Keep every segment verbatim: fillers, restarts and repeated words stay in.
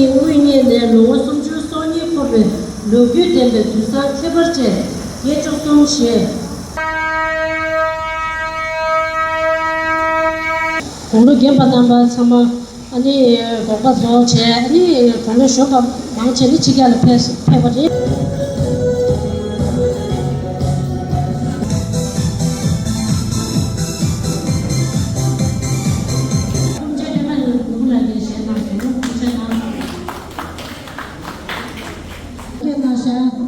དབུ་བརྙེས་ནས་ལོ་ངོ་སུམ་ཅུ་སོ་གཉིས་འཁོར་བའི་ལོ་རྒྱུས་ལྡན་པའི་དུས་བཟང་ཁྱད་པར་ཅན་བརྒྱད་བཅུ་གསུམ་བཞེས། དགུང་ལོ་རྒན་པ་རྣམ་པ་ཚང་མ་ཨ་ནི་དགོངས་པ་རྫོགས་བྱས། ཨ་ནི་དགུང་ལོ་གཞོན་པ་མང་ཆེ་ནི་ཕྱི་རྒྱལ་ལ་ཕེབས་ཕེབས་པ་རེད། སྐུ་མཆེད་པད་མ་ནོར་བུ་ལགས་ཀྱིས་ཞལ་གནང་བྱུང་། སྐུ་མཆེད་གནང་། སྐུ་མཆེད་གནང་ཤག་སྐུ་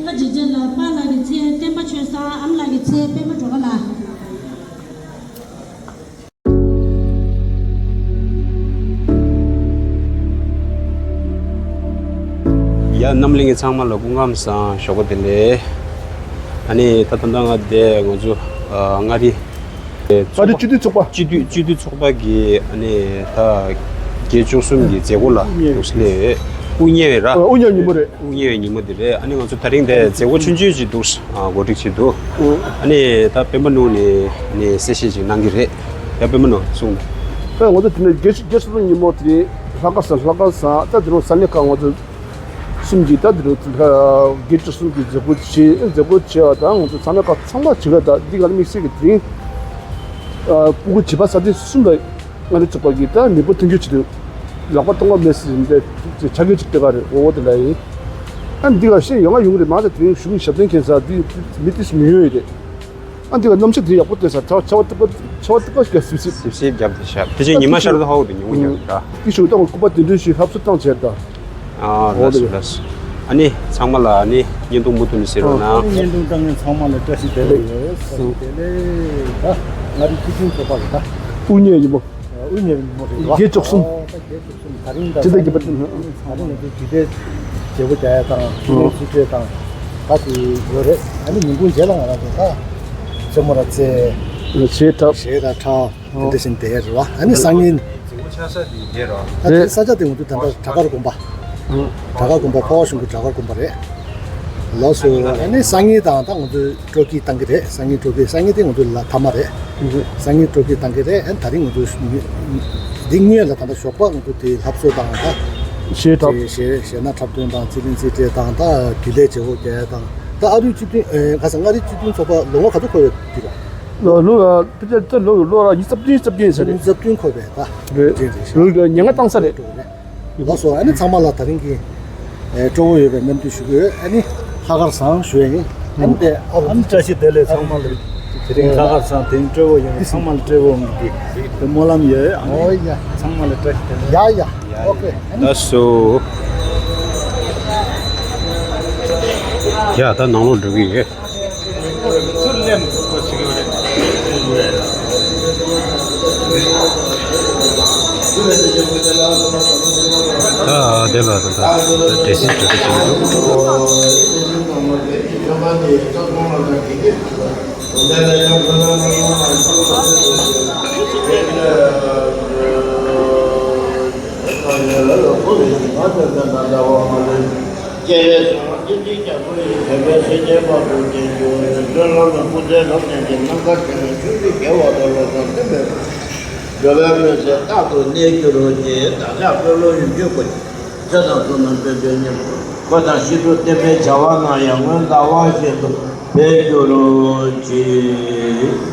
ངོ་རྗེ་བཙུན་ལགས། པཱ་ལགས་ཀྱི་མཚན་བསྟན་པ་ཆོས་བཟང་། ཨ་མ་ལགས་ཀྱི་མཚན་པད་མ་སྒྲོལ་དཀར་ལགས། ཡ། རྣམ་གླིང་གི་ཚང་མ་ལ་སྐུ་ཁམས་བཟང་། ཞོགས་པ་བདེ་ལེགས། ཨ་ནི་ད་ད་ལྟ་ང་དེ་ང་ཚོ་ཨ་མངའ་རིས་ཨ་རི་སྤྱི་འཐུས་ཚོགས་པ། སྤྱི་འཐུས་སྤྱི་འཐུས་ཚོགས་པ་གི་ཨ་ནི་ད་བརྒྱད་བཅུ་གསུམ་གྱི་མཛད་སྒོ་ལ་དབུ་བརྙེས། འདུག་སེ་ལས། དབུ་བརྙེས་པའི་ར། ཨ། དབུ་བརྙེས་ཉིན་མོ་རེད། དབུ་བརྙེས་པའི་ཉིན་མོ་དེ་རེད། ཨ་ནི་ང་ཚོ་ད་རིང་དེ་མཛད་སྒོ་ཆུང་ཆུང་ཅིག་འདུག་ཨ། གོ་སྒྲིག་བྱས་འདུག་ཨ་ནི་ད་པད་མ་ནོར་བུ་ནས་ཨ་ནི་གསལ་བཤད་ཅིག་གནང་གི་རེད། ཡ། པད་མ་ནོར་བུ་གསུངས། ད་ང་ཚོ་དེ་ནས་བརྒྱད་བརྒྱད་ཅུ་གསུམ་ཉིན་མོ་དེ་རིང་ལྷག་དཀར་ཟམ། ལྷག་དཀར་ཟམ། ད་དེ་རིང་ས་གནས་ཁག་ང་ཚོ་གསུམ་གྱིས་ད་དེ་རིང་བརྒྱད་བཅུ་གསུམ་གྱི་མཛད་སྒོ་བྱས། མཛད་སྒོ་བྱས་པ་དང་ང་ཚོ་ས་གནས་ཁག་ཚང་མ་བྱེད་ཀ་ད་འདི་ག་ལ་དམིགས་བསལ་གྱི་དེ་རིང་ཨ་སྤུ་གུ་བྱིས་པ་ས་ཐེངས་གསུམ་ལ། མངའ་རིས་ཚོགས་པ་གིས་ད་མེས་པོ་མཐུན་འགྱུར་ཆེད་དུ་ལག་པ་སྟོང་བ་མེད་ཟེར་ནས་ཕྱག་འཁྱེར་ཅིག་སྤྲད་པ་རེད། འོ་འོ་དེ་ལ་ཡིན། ཨ་འདི་ག་ཤེས་ཡོང་ང་ཡོང་གི་རེད། མ་ད་དེ་རིང་གཞུང་གི་ཞབས་བརྟན་མཁན་ས་འདི་མི་ཏིས་མི་ཡོང་ཡོད་རེད། ཨ་འདི་ག་གནམ་གཤིས་དེ་ཡག་པོ་བསྟན་ས། ཚ་བ་ཚ་བ་ཏིག་པ་ཚ་བ་ཏིག་པ་ཞིག་སིབ་སིབ། སིབ་སིབ་རྒྱབ་དེ་ཤག་དེ་ཕྱིན་ཉི་མ་ཤར་དུ་ཧ་གོ་དེ་ཉུང་ཉུང་ར། དེ་ཞུ་ད་ང་སྐུ་པར་དེ་འདྲ་ཞིག་ལྷབ་སུ་བཏང་བྱས་ད། ཨ། ལགས་སོ་ལགས་སོ། ཨ་ནི་ཚང་མ་ལ་ཨ་ནི་བརྙན་ཐུང་མུ་མཐུད་ནས་གཟིགས་རོགས་གནང་། བརྙན་ཐུང་ལྟ་མཁན་ཚང་མ་ལ་བཀྲ་ཤིས་བདེ་ལེགས་ཡོད། བཀྲ་ཤིས་བདེ་ལེགས། ད་མངའ་རིས་སྤྱི་མཐུན་ཚོགས་པ་རེད་ད། དབུ་བརྙེས་ཉིན་མོ། དབུ་བརྙེས་ཉིན་མོ་རེད་བ། བརྒྱད་བཅུ་གསུམ། ཨོ་ད་བརྒྱད་བཅུ་གསུམ། ད་རིང་ད་ཇི་ལྟར་བརྒྱུད་པ། ད་རིང་ང་ཚོ་དུས་དྲན་བརྗེ་པོ་རྒྱག་ཡ་དང་། དུས་དྲན་ཚིག་ཕྲད་དང་ད་དེ་ཡོད་རེད། ཨ་ནི་ཉིན་གུང་རྗེས་ལ་ང་རང་ཚོ་ད་རྩེད་མོ་ར་རྩེ། གཞས་འཁྲབ། གཞས་ར་འཁྲབ། དེ་འདྲ་བཞིན་དེ་རེད་བ། ཨ་ནི་སང་ཉིན། ད་དེ་ས་ཆ་དེ་ང་ཚོ་ད་ལྟ་བྲག་དཀར་དགོན་པ། བྲག་དཀར་དགོན་པ། འཕོ་བ་གཞུང་གི་བྲག་དཀར་དགོན་པ་རེད། ལགས་སོ། ཨ་ནི་སང་ཉིན་དང་ད་ང་ཚོ་སྤྲོ་སྐྱིད་བཏང་གི་རེད། སང་ཉིན་སྤྲོ་སྐྱིད། སང་ཉིན་དེ་ང་ཚོ་ལ་མཐའ་མ་རེད། སང་ཉིན་སྤྲོ་སྐྱིད་བཏང་གི་རེད། ཨ་ནི་ད་རིང་ང་ཚོ་འདི་སྔོན་ལ་ད་ལྟ་ཞོགས་པ་ང་ཚོ་དེ་ལྷབ་སོ་དང་ད་གཞས་འཁྲབ། གཞས་གཞས་སྣ་འཁྲབ་སྟོན་དང་། ཚེ་རིང་ཚེ་བཀྲ་དང་། ད་དགེ་ལས་བྱེད་སྒོ་རྒྱག་དང་། ད་ཨ་རིའི་སྤྱི་མཐུན་ཨེ་ག་ས་མངའ་རིས་སྤྱི་མཐུན་ཚོགས་པ་ལོ་ངོ་ག་ཚོད་འཁོར་བའི་དུས་ར། ལོ་ལོ་ཕལ་ཆེར་ད་ལོ་ལོ་ར་ཉི་ཤུ་རྩ་བདུན་ཉི་ཤུ་རྩ་བདུན་ཡིན་ས་རེད། ཉི་ཤུ་རྩ་བདུན་འཁོར་བའི་ད། རེད། རེད་རེད། ལོ་ཉེར་ལྔ་བཏང་ས་རེད། ལགས་སོ། ཨ་ནི་ཚང་མ་ལ་ད་རིང་གི་ཨེ་སྤྲོ་བོ་ཡོད་པའི་རྣམ་འགྱུར་ཞུ་གི་ཡོད། ཨ་ནི་ལྷག་དཀར་བཟང་ཞུ་ཡ་ཡིན། ཨ་ནི་དེ་ཨ་ཨ་ནི་བཀྲ་ཤིས་བདེ་ལེགས། ཚང་མ་ལ་དེ་རིང་ལྷག་དཀར་བཟང་། དེ་རིང་སྤྲོ་བོ་ཡོད། ཚང་མ་ལ་སྤྲོ་བོ་ཡོང་གི་དེ་སྨོན་ལམ་ཡོད། ཨ་ནི། ཨོ་ཡ། ཚང་མ་ལ་བཀྲ་ཤིས་བདེ་ལེགས། ཡ་ཡ། ཡ་ཡ། ཨ་ནི། ལགས་སོ། ཡ། ད་ནང་ལོགས་འགྲོ་གི་ཡོད། ཨ་དེ་ལ་ད་ལྟ་འབྲས་སིལ་འབྲས་སིལ་བྱེད་ཀྱི་འདུག་སྐྱེ་བོའི་བསོད་ནམས་ཀྱི་རྒྱལ་པོ་ཡི། བོད་པའི་སེམས་ཅན་དཔལ་དུ་བརྒྱན་གྱུར། བསོད་ནམས་ཀྱི་སྐུ་ཚེ་ལོ་ཟླ་བརྒྱ་ཡི། ནམ་མཁའ་དྲོད་ཁྲོད་ཆུ་སྐྱེས་རྒྱལ་བ་དང་བློ་བཟང་སེམས་དཔའི་འགྲོ་བའི་མུན་སེལ་རྟག་ཏུ་གནས་གྱུར་ཅིག། བདག་ཅག་དཔོན་སློབ་ཡུམ་གྱི་སྐུ། ཚེ་དང་བསོད་ནམས་དཔལ་དུ་མཉམ། འཁོར་དང་ཤིན་ཏུ་བསྟན་པའི་བྱ་བ་གནང་ཡང་། སྔོན་ཟླ་བ་བཞིན་དུ་འཕེལ་གྱུར་ཅིག།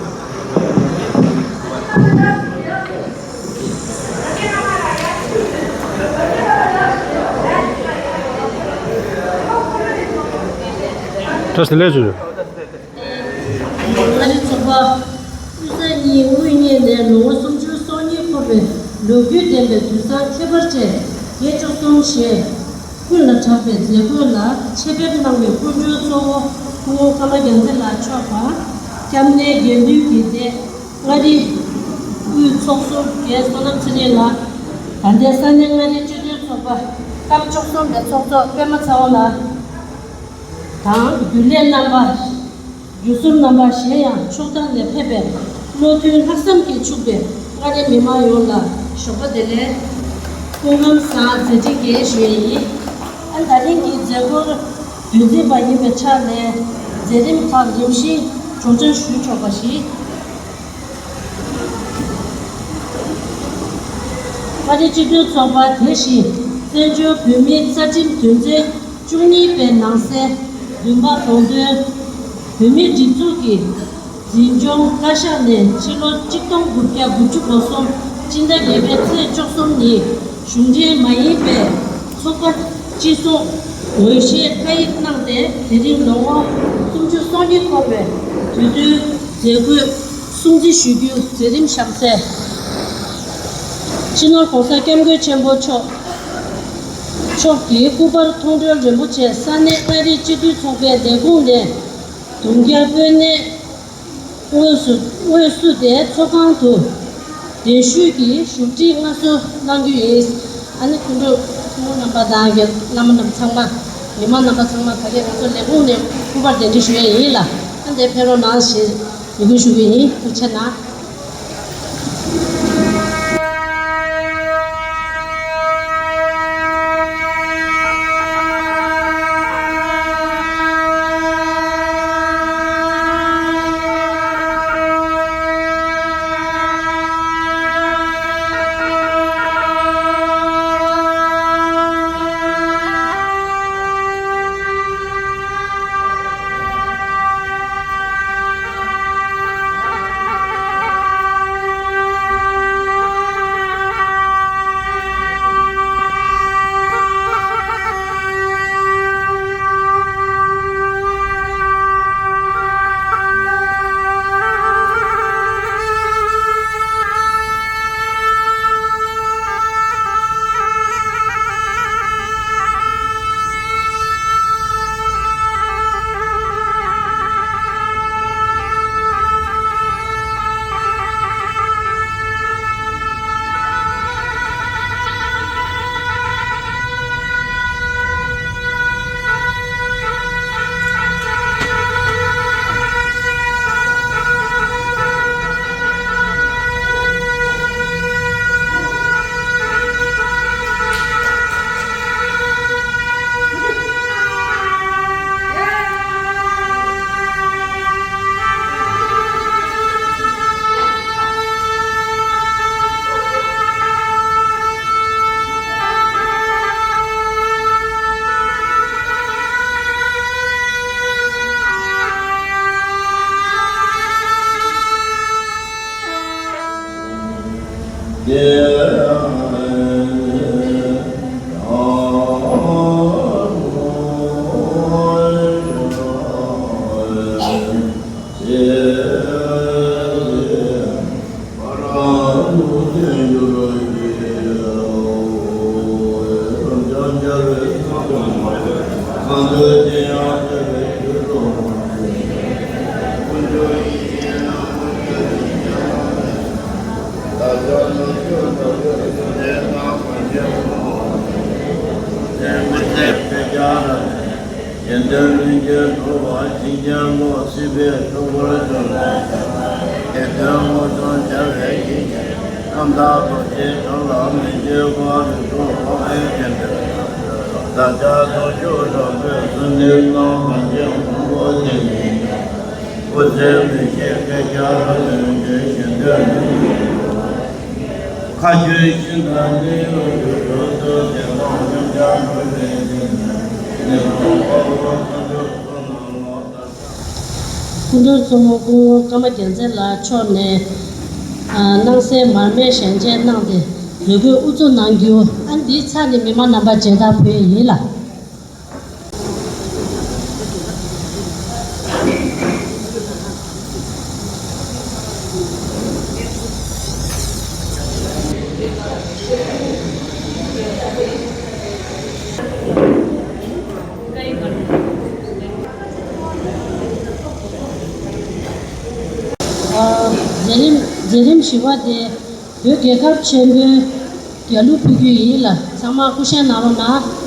བཀྲ་ཤིས་བདེ་ལེགས་ཞུ། མངའ་རིས་ཚོགས་པ་དབུས་ས་གཉིས་དབུ་བརྙེས་ནས་ལོ་ངོ་སུམ་ཅུ་སོ་གཉིས་འཁོར་བའི་ལོ་རྒྱུས་ལྡན་པའི་དུས་བཟང་ཁྱད་པར་ཅན་བརྒྱད་བཅུ་གསུམ་བཞེས། ཀུན་ལ་གྲགས་པའི་མཛད་སྒོ་ལ་ཆེད་ཕེབས་གནང་བའི་སྐུ་མགྲོན་གཙོ་བོ་སྐུ་ངོ་ཀརྨ་རྒྱལ་མཚན་ལགས་མཆོག་དང་། སྐྱབས་གནས་དགེ་འདུན་གྱི་སྡེ། མངའ་རིས་དབུས་ཚོགས་ཟུར་རྒན་བསོད་ནམས་ཚེ་རིང་ལགས། ད་ལྟའི་ས་གནས་མངའ་རིས་སྤྱི་མཐུན་ཚོགས་པ་སྐབས་བཅུ་གསུམ་པའི་ཚོགས་གཙོ་པད་མ་ཚེ་དབང་ལགས་དང་། རྒྱུན་ལས་རྣམ་པ། རྒྱུན་ཟུར་རྣམ་པ། གཞན་ཡང་ཕྱོགས་མཐའ་ནས་ཕེབས་པའི་བློ་མཐུན་ལྷག་བསམ་གྱིས་ཕྱུག་པའི་མངའ་རིས་མི་མང་ཡོངས་ལ་ཞོགས་པ་བདེ་ལེགས། སྐུ་ཁམས་བཟང་། མཛད་འཕྲིན་རྒྱས་ཞུ་ཡས་ཡིན། ཨ། ད་རིང་གི་མཛད་སྒོར་འདུ་འཛོམས་པ་ཡིན་པའི་ཆ་ནས་མཛད་རིམ་ཁག་རིམ་བཞིན་སྒྲོག་སྦྱང་ཞུ་ཆོག་པ་ཞིག། ཨ་རིའི་སྤྱི་མཐུན་ཚོགས་པ་དེ་བཞིན་བཙན་བྱོལ་བོད་མིའི་རྩ་ཁྲིམས་དོན་ཚན་བཅུ་གཉིས་པའི་ནང་གསལ་བདུན་པ་དགོངས་དོན། བོད་མིའི་སྒྲིག་འཛུགས་ཀྱི་འཛིན་སྐྱོང་བཀའ་ཤག་ནས་ཕྱི་ལོ་གཅིག་སྟོང་དགུ་བརྒྱ་དགུ་བཅུ་གོ་གསུམ་སྤྱི་ཟླ་བརྒྱད་པའི་ཚེས་བཅུ་གསུམ་ཉིན་གཞུང་འབྲེལ་མ་ཡིན་པའི་ཚོགས་པ་སྤྱི་སྲུང་འོས་ཤོག་བཀའ་ཡིག་གནང་སྟེ། དེ་རིང་ལོ་ངོ་སུམ་ཅུ་སོ་གཉིས་འཁོར་བའི་དུས་སྟོན་མཛད་སྒོའི་སྲུང་བརྩི་ཞུ་རྒྱུའི་མཛད་རིམ་གཤམ་གསལ། སྤྱི་ནོར་༸གོང་ས་༸སྐྱབས་མགོན་ཆེན་པོ་མཆོག་མཆོག་གི་སྐུ་པར་མཐོང་གྲོལ་རིན་པོ་ཆེ་ས་གནས་ཨ་རིའི་སྤྱི་མཐུན་ཚོགས་པའི་ལས་ཁུངས་ནས་དུང་རྒྱལ་དཔོན་གནས་དངོས་སུ་དངོས་སུ་དེ་ཚོགས་ཁང་དུ་གདན་ཞུས་ཀྱིས་བཞུགས་ཁྲི་མངའ་གསོལ་གནང་རྒྱུ་ཡིན། ཨ་ནི་སྐུ་མགྲོན་ཚོགས་གཙོ་རྣམ་པ་དང་རྒྱ་བླ་མ་རྣམས་ཚང་མ། མི་མང་རྣམ་པ་ཚང་མ་ཕ་གིར་ང་ཚོ་ལས་ཁུངས་ནས་སྐུ་པར་གདན་འདྲེན་ཞུ་ཡས་ཡིན་ལ། ཨ་འདིར་ཕེབས་རོགས་གནང་ཞེས་འབོད་སྐུལ་ཞུ་གི་ཡིན། ཐུགས་རྗེ་གནང་། གཞན་དོན་ལྷུན་གྱིས་གྲུབ་པ་ཇི་སྙེད་བློ། སྲིད་པའི་འཁྲུལ་འཁོར་གཞོམ་པའི་ཕྱིར། དགེ་འདུན་དབུ་སྐྱོང་བྱ་བའི་གཞི་ནས། རྣམ་དག་རྡོ་རྗེའི་གྲངས་ལ་མི་འཇིགས་པ། རིགས་དྲུག་འཕགས་པའི་རྒྱན་ཏེ། བདག་ཅག་ཚོགས་སྤྱོད་དྲག་པོས་བསུ་འདུན་གནང་། གངས་ཅན་མང་པོ་དེ་ཉིད་ནས། སྐུ་ཚེ་མི་ཤིགས་བསྐལ་བརྒྱར་ལྷུན་གྱིས། གཞན་དོན་ལྷུན་གྱིས་གྲུབ་པ་ཇི་སྙེད་མཁའ་སྤྱོད་ཤིང་རྟ་ནི་ཡོད་ཀྱི་གྲོགས་སུ། དེ་དག་མཉམ་གཞག་གྲུབ་པའི་དེ་ཉིད་ནས། དཔལ་ལྡན་དཔལ་འབྱོར་ཚོགས་རྣམས་ལ། སྐུ་མགྲོན་གཙོ་བོ་སྐུ་ངོ་ཀརྨ་རྒྱལ་མཚན་ལགས་མཆོག་ནས་ཨ་སྣང་གསལ་མར་མེ་ཞལ་འབྱེད་གནང་སྟེ། ལས་འགུལ་དབུ་འཛུགས་གནང་རྒྱུ། ཨ་འདིའི་ཚབ་ནས་མི་མང་རྣམ་པ་མཇལ་དར་ཕུལ་ཡས་ཡིན་ལགས། ཨ་མཛད་རིམ་མཛད་རིམ་བཞི་པ་དེ། བོད་རྒྱལ་ཁབ་ཆེན་པོའི་རྒྱལ་གླུ་ཕུལ་རྒྱུ་ཡིན་ལགས། ཚང་མ་སྐུ་བཞེངས་གནང་རོགས་གནང་།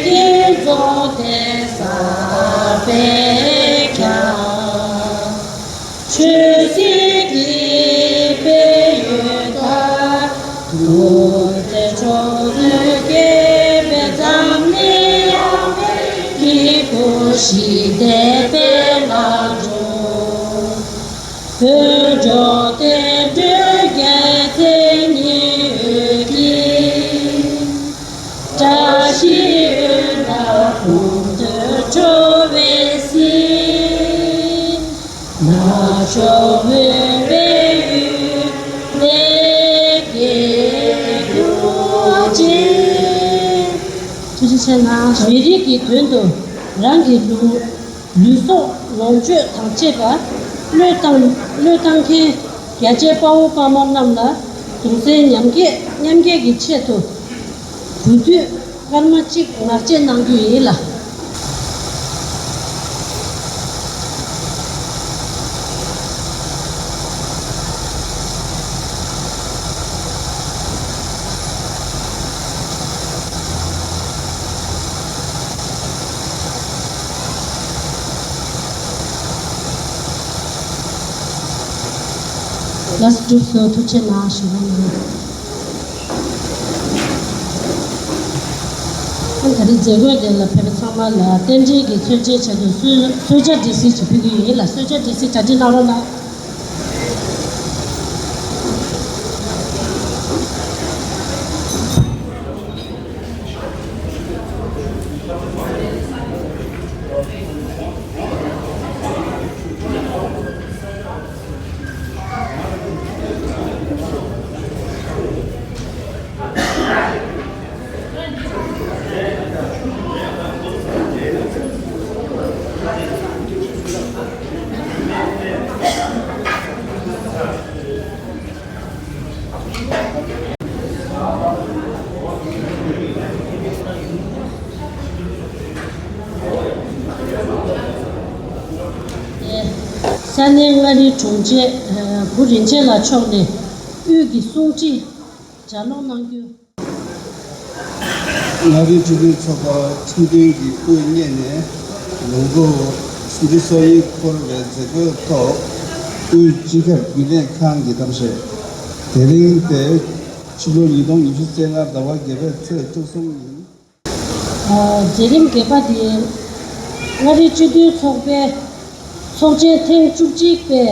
ཀྱི་རྫོགས་ཏེ་ས་པའི་ཁྱབ། ཆོས་སྲིད་ཀྱི་དཔལ་ཡོན་དང་། ཐུབ་བསྟན་ཕྱོགས་བཅུར་རྒྱས་པའི་འཛམ་གླིང་ཡངས་པའི་སྐྱིད་པོ་ཞི་བདེ་དཔལ་ལ་འགྲོ། བོད་འབྲོག་དང་བོད་རྒྱལ་མཚན་ཉིད་འོད་ཀྱི། བཀྲ་ཤིས་འོད་སྣང་ཀུན་ཏུ་འཕྲོ་བའི་གསེང་། ནག་ཕྱོགས་མུན་པའི་ཡུལ་ནས་རྒྱལ་གྱུར་ཅིག། ཐུགས་རྗེ་ཆེ་གནང་། མི་རིགས་ཀྱི་དོན་དུ་རང་གི་ལུས་ལུས་སྲོག་ལོངས་སྤྱོད་དང་བཅས་པ་བློས་བཏང་བློས་བཏང་མཁན་རྒྱ་ཆེའི་དཔའ་བོ་དཔའ་མོ་རྣམས་ལ་གདུང་སེམས་མཉམ་སྐྱེད་མཉམ་སྐྱེད་ཀྱི་ཆེད་དུ། དུས་ཚོད་སྐར་མ་གཅིག་ངག་བཅད་གནང་རྒྱུ་ཡིན་ལ། ལགས་སོ། གྲུབ་སོང་། ཐུགས་རྗེ་གནང་། ཞུ་བ་ཡིན། ད་རེས་མཛད་སྒོའི་དེ་ལ་ཕེབས་པ་ཚང་མ་ལ་རྟེན་འབྲེལ་གྱི་མཚོན་ཆའི་ཆེད་དུ་གསོལ་གསོལ་ཇ་འབྲས་སིལ་ཅིག་ཕུལ་གྱི་ཡིན་ལ། གསོལ་ཇ་འབྲས་སིལ་གྲ་སྒྲིག་གནང་རོགས་གནང་། ས་གནས་མངའ་རིས་དྲུང་ཆེ་བུ་རིན་ཆེན་ལགས་མཆོག་ནས་དབུས་ཀྱི་གསུང་ཁྲིད་ལྗགས་ཀློག་གནང་རྒྱུ། མངའ་རིས་སྤྱི་མཐུན་ཚོགས་པ་ཁྲིམས་མཐུན་གྱི་དབུ་བརྙེས་ནས་ལོ་ངོ་སུམ་ཅུ་སོ་གཉིས་འཁོར་བའི་མཛད་སྒོའི་ཐོག་དབུས་སྤྱི་ཁྱབ་རྒྱུན་ལས་ཁང་གི་གཏམ་བཤད། དེ་རིང་སྟེ་ཕྱི་ལོ་ཉིས་སྟོང་ཉི་ཤུ་རྩ་ལྔ་ཟླ་བ་བརྒྱད་པའི་ཚེས་བཅུ་གསུམ་ཉིན། མཛད་རིམ་བརྒྱད་པ་དེ། མངའ་རིས་སྤྱི་མཐུན་ཚོགས་པའི་ཚོགས་ཆེན་ཐེངས་བཅུ་གཅིག་པའི་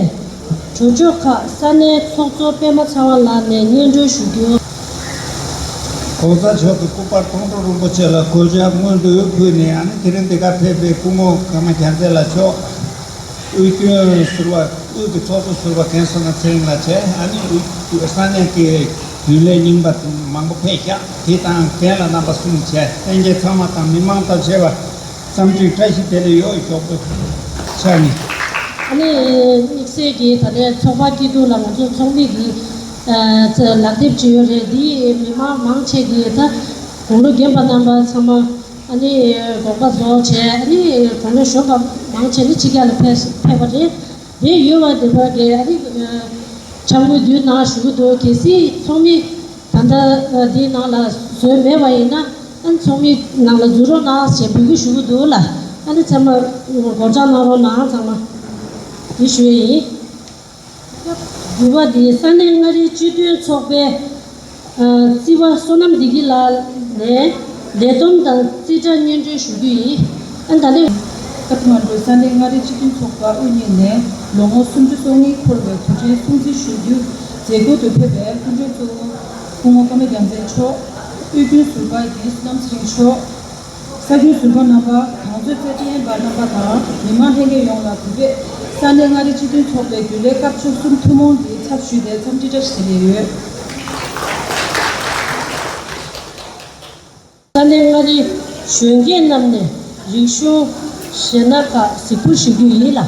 གྲོས་ཆོད་ཁག་ས་གནས་ཚོགས་གཙོ་པད་མ་ཚེ་དབང་ལགས་ནས་སྙན་སྒྲོན་ཞུ་རྒྱུ། ༸གོང་ས་མཆོག་གི་སྐུ་པར་མཐོང་གྲོལ་རིན་པོ་ཆེ་ལ་གུས་ཕྱག་སྔོན་དུ་ཕུལ་ནས། ཨ་ནི་དེ་རིང་འདི་གར་ཕེབས་པའི་སྐུ་ངོ་ཀརྨ་རྒྱལ་མཚན་ལགས་མཆོག་དབུས་རྒྱུན་ཟུར་པ། དབུས་ཀྱི་ཚོགས་གཙོ་ཟུར་པ་མཁན་ཟུར་པ་ཚེ་རིང་ལགས་བཅས། ཨ་ནི་དབུས་ས་གནས་ཀྱི་རྒྱུན་ལས་རྙིང་པ་མང་པོ་ཕེབས་ཤག་དེ་དང་རྒན་ལགས་རྣམ་པ་གསུམ་བཅས་ལྷན་རྒྱས་ཚང་མ་དང་མི་མང་དང་བཅས་པ་འཚམས་འདྲི་བཀྲ་ཤིས་བདེ་ལེགས་ཡོད་ཞོགས་པ་ཆ་ནས། ཨ་ནི་དམིགས་བསལ་གྱིས་ད་ལྟའི་ཚོགས་པ་སྐྱིད་སྡུག་ལ་ང་ཚོ་ཚོགས་མི་གི་ལག་དེབ་ཅིག་ཡོད་རེད། འདི་མི་མང་མང་ཆེ་གིས་ད་དགུང་ལོ་རྒན་པ་རྣམ་པ་ཚང་མ། ཨ་ནི་དགོངས་པ་རྫོགས་བྱས། ཨ་ནི་གྲོང་ལོ་གཞོན་པ་མང་ཆེ་ནི་ཕྱི་རྒྱལ་ལ་ཕེབས་ཕེབས་པ་རེད། དེ་ཡོད་པ་དེ་བར་གྱི་ཨ་ནི་ཕྱག་དངུལ་བསྡུས་གནང་ཞུ་གི་འདུག་གལ་སྲིད་ཚོགས་མི་ད་ལྟ་འདིའི་ནང་ལ་བཟོས་མེད་པ་ཡིན་ན། ཨ་ནི་ཚོགས་མི་ནང་ལ་འཛུལ་རོགས་གནང་ཞེས་འབོད་སྐུལ་ཞུ་གི་འདུག་ལ། ཨ་ནི་ཚང་མ་སྒོ་བཅག་གནང་རོགས་གནང་། ཚང་མ་དེ་ཞུ་ཡས་ཡིན། བརྒྱད་པ་དེ་ས་གནས་མངའ་རིས་སྤྱི་མཐུན་ཚོགས་པའི་ཨ་རྩིས་པ་བསོད་ནམས་བདེ་སྐྱིད་ལགས་ནས་ལས་བསྡོམས་དང་རྩིས་ཁྲ་སྙན་སྒྲོན་ཞུ་རྒྱུ་ཡིན། ཨ་ད་ལན། སྐབས་སྔ་དྲོ་ས་གནས་མངའ་རིས་སྤྱི་མཐུན་ཚོགས་པ་དབུ་བརྙེས་ནས་ལོ་ངོ་སུམ་ཅུ་སོ་གཉིས་འཁོར་བའི་དུས་དྲན་སྲུང་བརྩི་ཞུ་རྒྱུ་མཛད་སྒོ་དུ་ཕེབས་པའི་སྐུ་མགྲོན་གཙོ་བོ་སྐུ་ངོ་ཀརྨ་རྒྱལ་མཚན་མཆོག་དབུས་རྒྱུན་ཟུར་པ་རྒན་བསོད་ནམས་ཚེ་རིང་མཆོག་ས་རྒྱུན་ཟུར་པ་རྣམ་པ། གྲོང་ཚོའི་རྩེད་འགྲན་པ་རྣམ་པ་དང་མི་མང་ལྷན་རྒྱས་ཡོངས་ལ་གུས་པས་ས་གནས་མངའ་རིས་སྤྱི་མཐུན་ཚོགས་པའི་རྒྱུན་ལས་སྐབས་བཅུ་གསུམ་ཐུན་མོང་གི་ཚབ་ཞུས་ཏེ་འཚམས་འདྲི་བཀྲ་ཤིས་བདེ་ལེགས་ཡོད། ས་གནས་མངའ་རིས་གཞོན་སྐྱེས་རྣམས་ནས་རིག་གཞུང་གཞས་སྣ་ཁག་གཟིགས་འབུལ་ཞུ་རྒྱུ་ཡིན་ལ།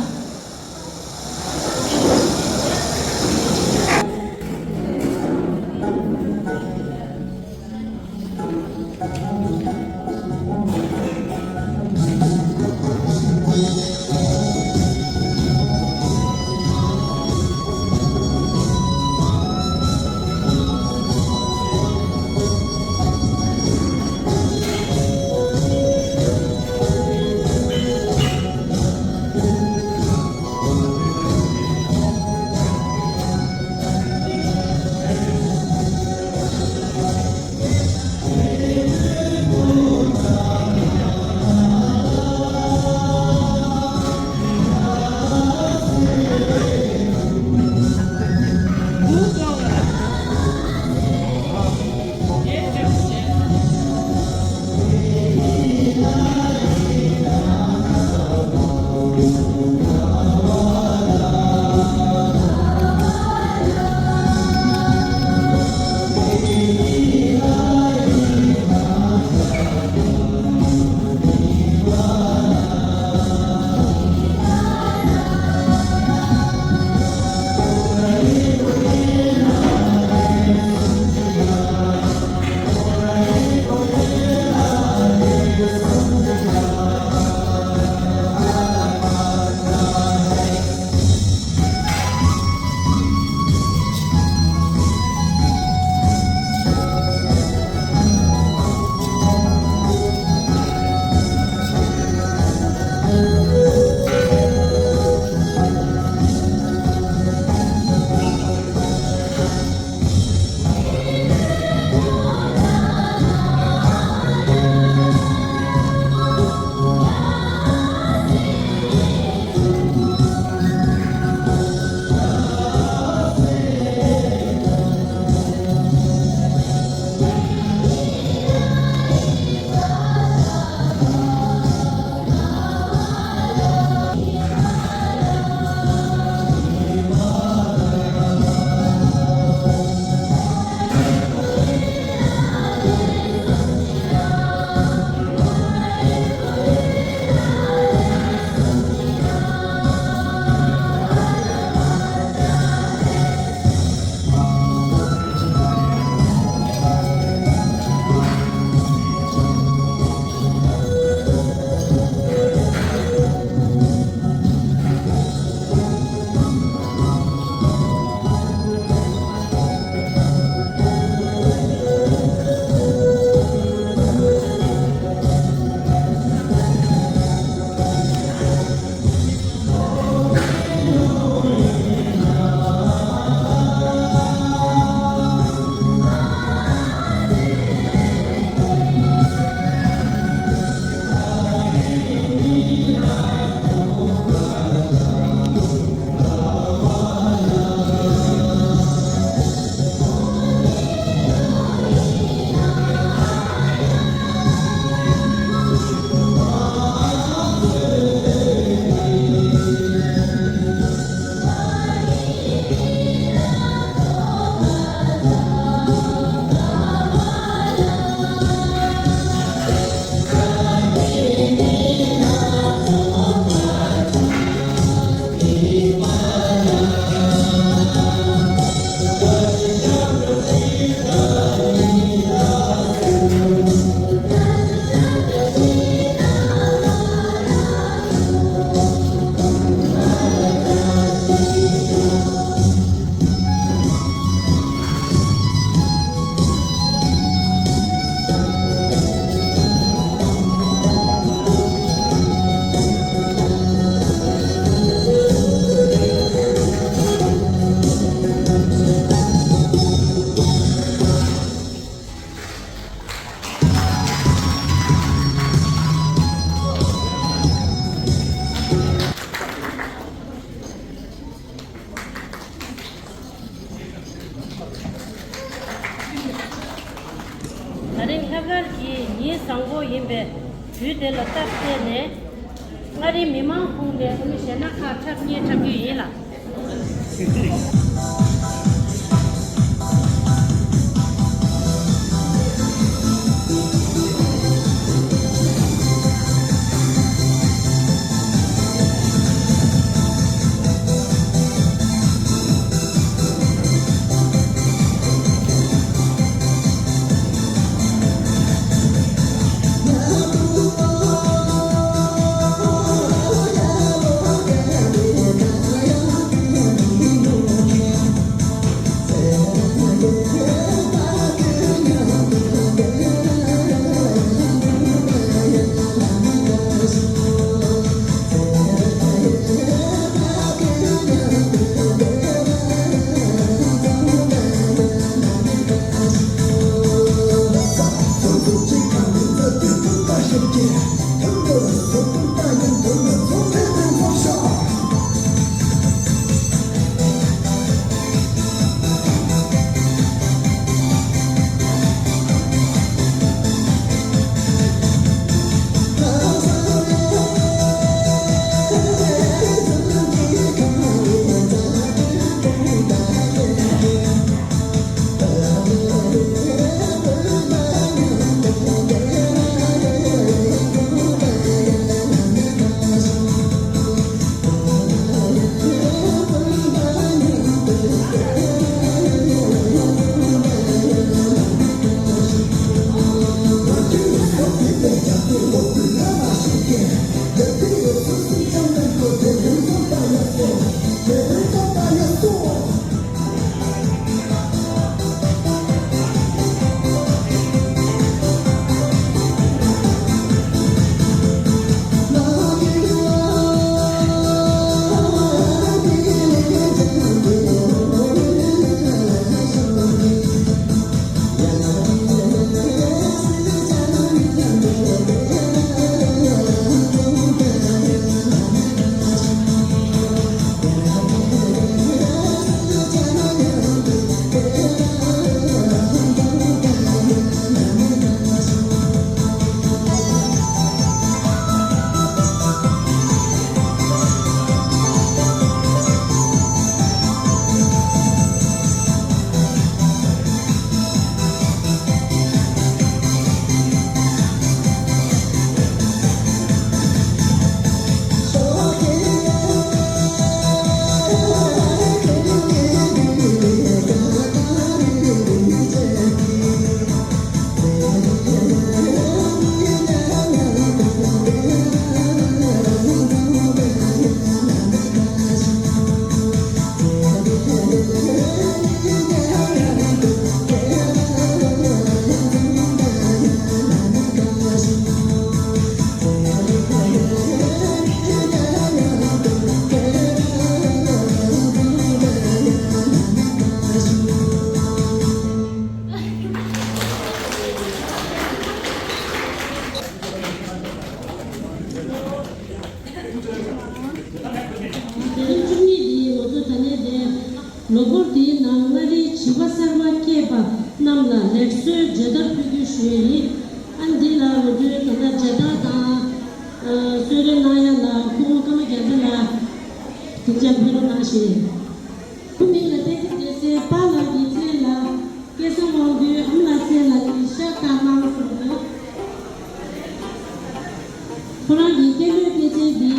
དེ་ལ་སྟབས་བསྟན་ནས། མངའ་རིས་མི་མང་ཁོངས་ནས་ཨ་ནི་གཞས་སྣ་ཁག་འཁྲབ་མཁན་འཁྲབ་རྒྱུ་ཡིན་ལགས། དེ་རིང་བཅུ་གཉིས་འདི་ང་ཚོ་ད་ནས་བསྡད། ལོ་འཁོར་འདིའི་ནང་མངའ་རིས་བྱིས་པ་གསར་པ་སྐྱེས་པ་རྣམས་ལ་ལེགས་གསོལ་མཇལ་དར་ཕུལ་རྒྱུ་ཞུ་ཡས་ཡིན། ཨ་འདི་ལ་ང་ཚོའི་ད་ལྟ་མཇལ་དར་དང་། ཨ་གསོལ་རས་གནང་ཡ་ལ་སྐུ་ངོ་ཀརྨ་རྒྱལ་མཚན་ལགས་དེ་མཇལ་ཕུལ་རོགས་གནང་ཞེས། སྐུ་མིང་ལ་བསྟན་འཛིན་བདེ་གསལ་པཱ་ལགས་ཀྱི་མཚན་ལ། སྐལ་བཟང་དབང་འདུས་ཨ་མ་ལགས་མཚན་ལ་ཉིན་ཞག་བཏང་གནང་གསུངས་འདུག་ཁོ་རང་གི་སྐྱེས་ལོའི་སྐྱེས་ཆེན་འདི་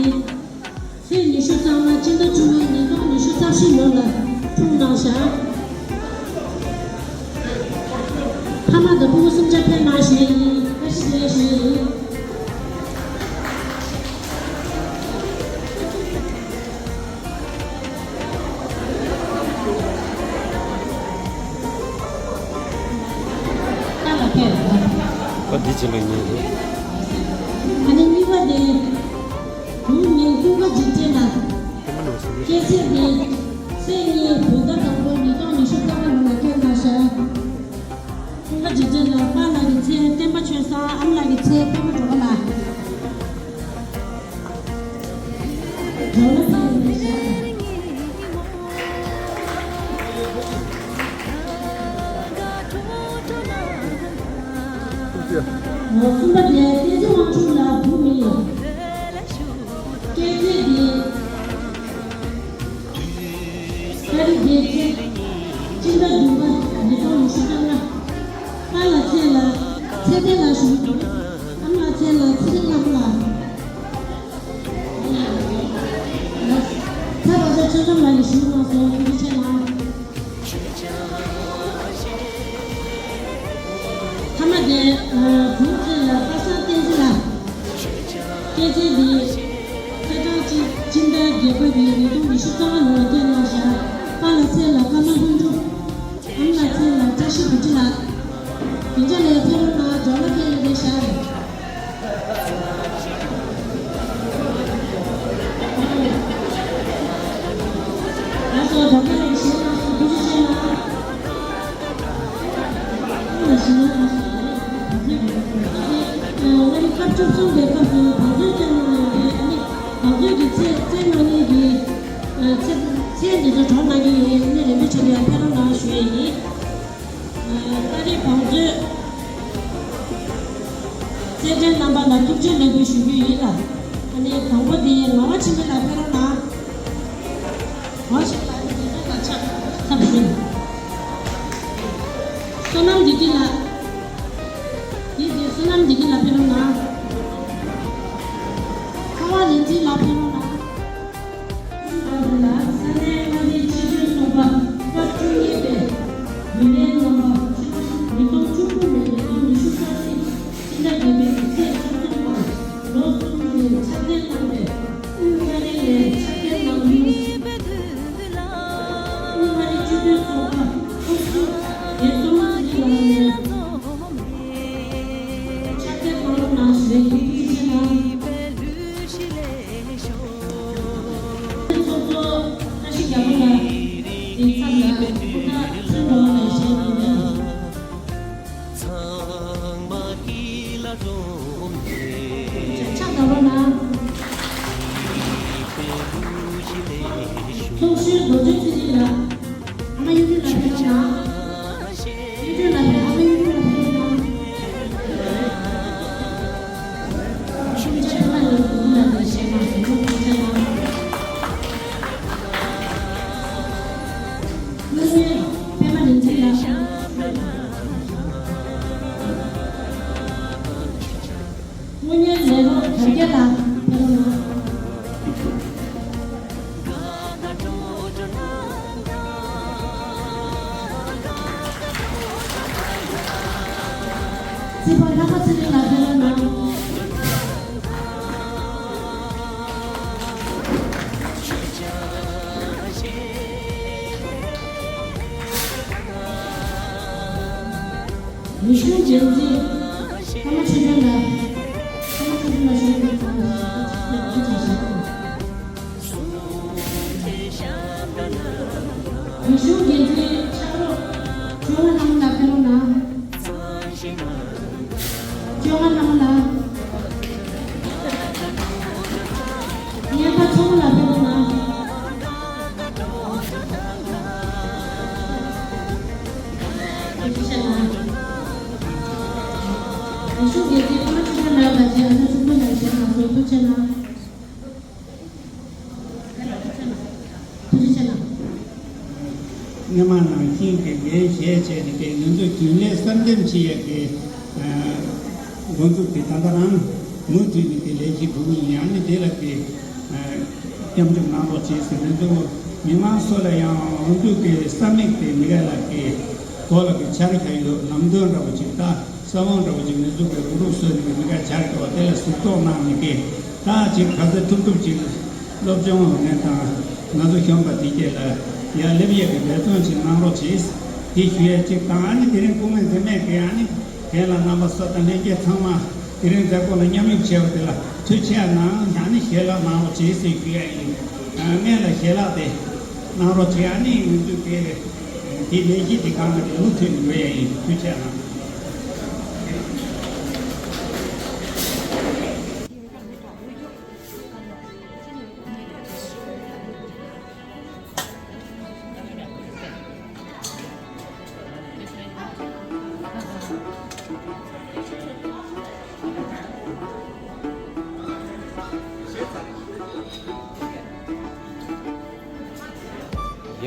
ཚེས་ཉི་ཤུ་རྩ་ལྔ་སྤྱི་ཟླ་བཅུ་གཉིས་ཉིས་སྟོང་ཉི་ཤུ་རྩ་བཞི་ལོ་ལ་འཁྲུངས་གནང་ཤག་ཕ་མ་དང་སྤུ་གུ་གསུམ་ཆ་ཕེབས་གནང་ཞུ་ཡས་ཡིན། བཀྲ་ཤིས་བདེ་ལེགས་ཞུ་ཡས་ཡིན། ཨ་འདི་ཅི་ལ་ཉེ་རེད། ཨ་ནི་གཉིས་པ་དེ། བུ་མིང་ཀུན་དགའ་འཇིགས་བྲལ་ལགས། སྐྱེས་ཚེས་དེ། ཚེས་གཉིས་བོད་ཟླ་དང་པོ་ཉིས་སྟོང་ཉི་ཤུ་རྩ་ལྔ་ལོ་ལ་སྐྱེས་གནང་ཤག་ཀུན་དགའ་འཇིགས་བྲལ་ལགས་པཱ་ལགས་ཀྱི་མཚན་བསྟན་པ་ཆོས་བཟང་། ཨ་མ་ལགས་ཀྱི་མཚན་པད་མ་སྒྲོལ་དཀར་ལགས། གསུམ་པ་དེ་བསྟན་འཛིན་དབང་ཕྱུག་ལགས་བུ་ ཐུགས་རྗེ་ཆེ་གནང་། མཐའ་མ་དེ། བུ་ཚེ་ལ་པ་སངས་བསྟན་འཛིན་ལགས། སྐྱེས་ཚེས་འདི་ཚེས་གྲངས་གཅིག་སྤྱི་ཟླ་བརྒྱད་པ་གི་ཉིས་སྟོང་ཉི་ཤུ་རྩ་ལྔ་ལོར་སྐྱེས་གནང་ཤག་པཱ་ལགས་ཚེ་ལ་ཀརྨ་ལྷུན་གྲུབ། ཨ་མ་ལགས་ཚེ་ལ་བཀྲ་ཤིས་བུ་ཁྲིད་ལགས། དེ་འདྲ་ལས་ཕེབས་རོགས་གནང་། སྦྱོང་བརྡར་སྤེལ་ཡོད་པའི་ཤག་ལགས་སོ། སྦྱོང་བརྡར་ལས་ཞེས་གནང་སོང་། ཐུགས་རྗེ་ཆེ་གནང་། ཨ་མ་ལགས་ཞེས་གནང་སོང་། ཨ་ནི་སྐབས་བཅུ་གསུམ་པའི་སྐབས་སུ་བང་མཛོད་བསྐྱངས་གནང་ཡོད་རེད། ཨ་ནི་བང་མཛོད་ཀྱི་ཚད་བཙན་གནང་མཁན་གྱི་ཚད་ཚད་འདི་ཚོ་སྦྱོང་གནང་གི་ཡོད། ཨ་ནི་རིན་པོ་ཆེ་ལ་ཡང་ཕེབས་རོགས་གནང་ཞུ་ཡས་ཡིན། ཨ་ཏཱ་རེ་བང་མཛོད་རྩེད་འགྲན་རྣམ་པ་ལ་ཐུགས་རྗེ་ལེགས་འབུལ་ཞུ་རྒྱུ་ཡིན་ལ། ཨ་ནི་དང་པོ་དེ་ངག་དབང་ཆོས་འཕེལ་ལགས་ཕེབས་རོགས་གནང་། ངག་དབང་ཆོས་འཕེལ་ལགས་ཀྱི་ལག་ཆ་ཐབས་ཤེས། བསོད་ནམས་བདེ་སྐྱིད་ལགས། དེ་དེ་བསོད་ནམས་བདེ་སྐྱིད་ལགས་ཕེབས་རོགས་གནང་། ཚེ་དབང་རིག་འཛིན་ལགས་ཕེབས་རོགས་གནང་། ལ་ས་གནས་མངའ་སྡེའི་སྤྱི་འཐུས་ཚོགས་པ་སྐབས་བཅུ་གཉིས་པའི་རྒྱུན་ལས་རྣམ་པ་ཉིས་སྟོང་བཅུ་དགུ་ནས་ཉིས་སྟོང་ཉི་ཤུ་རྩ་གཅིག་སྤྱི་ཟླ་བརྒྱད་པའི་ཚེས་བཅུ་གསུམ་བར་ལོ་གསུམ་གྱི་ཕྱག་འདེམས་གནང་བའི་དབུས་མངའ་རིས་ནས་ཕྱག་འདེམས་གནང་རྒྱུ། དབུས་མངའ་རིས་སྤྱི་འཐུས་ཚོགས་པ་ཚོགས་གཙོ་རྒྱལ་ཚོགས་ཚེ་རིང་ལགས་ནས། ཕྱག་འདེམས་གནང་རོགས་གནང་ཞུ་བའི་ཐུགས་རྗེ་ཆེ་གནང་། ཚོགས་གཙོ་བཀྲ་ཤིས་རྒྱལ་པོ་ལགས་ཀྱི་ཚབ་ལ་སྐུ་དྲག་ཚུལ་འགྲོ་བ་ལགས་ཞལ་གྱིས་བསྟན། ཕྱག་བརྡབ་རོགས་གནང་། ཚོགས་གཞོན་རྡོ་རྗེ་ཚེ་རིང་ལགས། ཨ་མ་གཡུ་སྒྲོན་ལགས་ཕེབས་རོགས་གནང་། གཡུ་སྒྲོན་ལགས་ཕེབས། ཨ་མ་གཡུ་སྒྲོན་ལགས་ཕེབས་རོགས་གནང་། ཤུགས་ཆེ་པད་མ་ལགས་ཀྱི་ལག་ལེན་བྱེད་གནང་སོང་། ཐུགས་རྗེ་ཆེ་གནང་། དངུལ་གཉེར་པད་མ་རིག་འཛིན་ལགས། དངུལ་གཉེར་ལས་རོགས་དར་རྒྱས་ལགས་ཕེབས་རོགས་གནང་། རྩིས་པ་ལྷ་པ་ཚེ་རིང་ལགས་ཕེབས་རོགས་གནང་། རིག་གཞུང་འགན་འཛིན་ཀརྨ་ཆོས་སྒྲོན་ལགས། ཀརྨ་ཆོས་སྒྲོན་ལགས་ཞལ་གྱིས་བསྟན་ཞིང་ཐུགས་རྗེ་ཆེ། རིག་གཞུང་འགན་འཛིན་ཕྱག་རོགས་བཅོ་ལྔ་ལྷ་མོ་ལགས་ཕེབས་རོགས་གནང་། བཅོ་ལྔ་ལྷ་མོ་ལགས། གཉེར་པ་མཚོ་མོ་ལགས་ཕེབས་རོགས་གནང་། ཐུགས་རྗེ་ཆེ་གནང་། རིག་གཞུང་འགན་འཛིན་ཀརྨ་ཆོས་སྒྲོན་ལགས་དང་བཅས་ཨ་ནེ་ཚོགས་གཙོ་ལགས་ཞལ་གྱིས་བསྟན་ཞིང་ཐུགས་རྗེ་ཆེ་གནང་། ཐུགས་རྗེ་ཆེ་གནང་། སྔོན་མ་ནང་བཞིན་གྱི་འགན་བཞེས་བྱས་ནས་ཀྱི་ང་ཚོ་རྒྱུན་ལས་གསར་འདེམས་བྱེད་ཡས་ཀྱི་འགོ་འཛུགས་དེ་ད་ལྟ་རང་མུ་མཐུད་ནས་ཀྱི་ལས་གཞི་སྒྲུབ་ཡིན། ཡང་ནི་དེ་ལ་ཀྱི་མཉམ་ཞུགས་གནང་རོགས་བྱེད་ཟེར་ནས་འདུག་མི་མང་ཚོ་ལ་ཡང་འོ་འདུག་གི་ས་མིག་དེ་མི་ག་ལ་ཀྱི་གོ་ལ་ཀྱི་འཆར་ག་ཡོད་ལམ་སྟོན་འདྲ་བོ་ཅིག་ད། ས་བོན་འདྲ་བོ་ཅིག་ནས་འཛུགས་པའི་རུ་ཏོག་གསོས་ནས་མི་ག་ཆར་གི་བ་དེ་ལ་གཟུགས་ཏོག་གནང་ནས་ཀྱི་ད་ཅིག་ག་ཚོད་ཐུབ་ཐུབ་ཅིག་སློབ་སྦྱོང་འོག་ནས་དང་ང་ཚོ་གཞོན་པ་དེ་གྱད་ལ་ཡར་སླེབས་ཡས་ཀྱི་འབད་བརྩོན་ཅིག་གནང་རོགས་བྱེད། དེ་ཞུ་ཡས་ཅིག་དང་ཨ་ནི་དེ་རིང་སྐུ་ངལ་འཛེམས་མེད་ཀྱི་ཨ་ནི་དེ་ལ་རྣམ་པ་ཚོ་དང་ལྷན་རྒྱས་ཚང་མ་དེ་རིང་མཛད་སྒོ་ལ་མཉམ་ཞུགས་བྱས་པ་དེ་ལ་ཐུགས་རྗེ་ཆེ་གནང་། ཨ་ནི་ཞལ་ལག་གནང་རོགས་བྱེད་ཟེར་ཞུ་ཡས་ཡིན། ཨ་ངས་ལ་ཞལ་ལག་དེ་གནང་རོགས་བྱེད། ཨ་ནི་ང་ཚོས་དེ་དེ་ལས་གཞི་དེ་གང་ལ་དེ་མུ་མཐུད་ནས་འགྲོ་ཡས་ཡིན། ཐུགས་རྗེ་ཆེ་གནང་།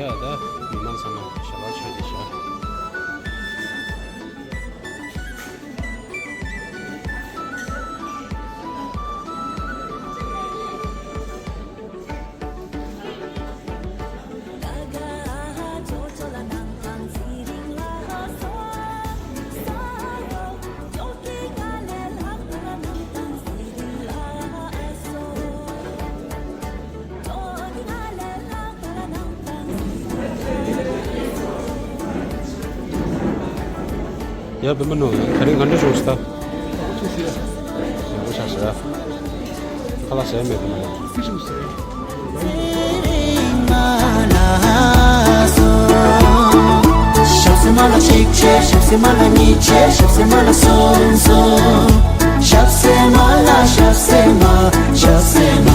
ཡ་ད་མི་མང་ཚང་མ་ཞལ་ལག་མཆོད་དེ་བཞག་ཡ་བེམ་པ་ནོ། ད་རིང་ག་འདྲ་བྱུང་སྟ། ཡག་པོ་ཆགས་ཤག་ཁ་ལག་ཟས་མེད་དམ། ཞབས་སེ་མ་ལ་གཅིག་བྱས། ཞབས་སེ་མ་ལ་གཉིས་བྱས། ཞབས་སེ་མ་ལ་གསུམ་གསུམ། ཞབས་སེ་མ་ལ། ཞབས་སེ་མ། ཞབས་སེ་མ།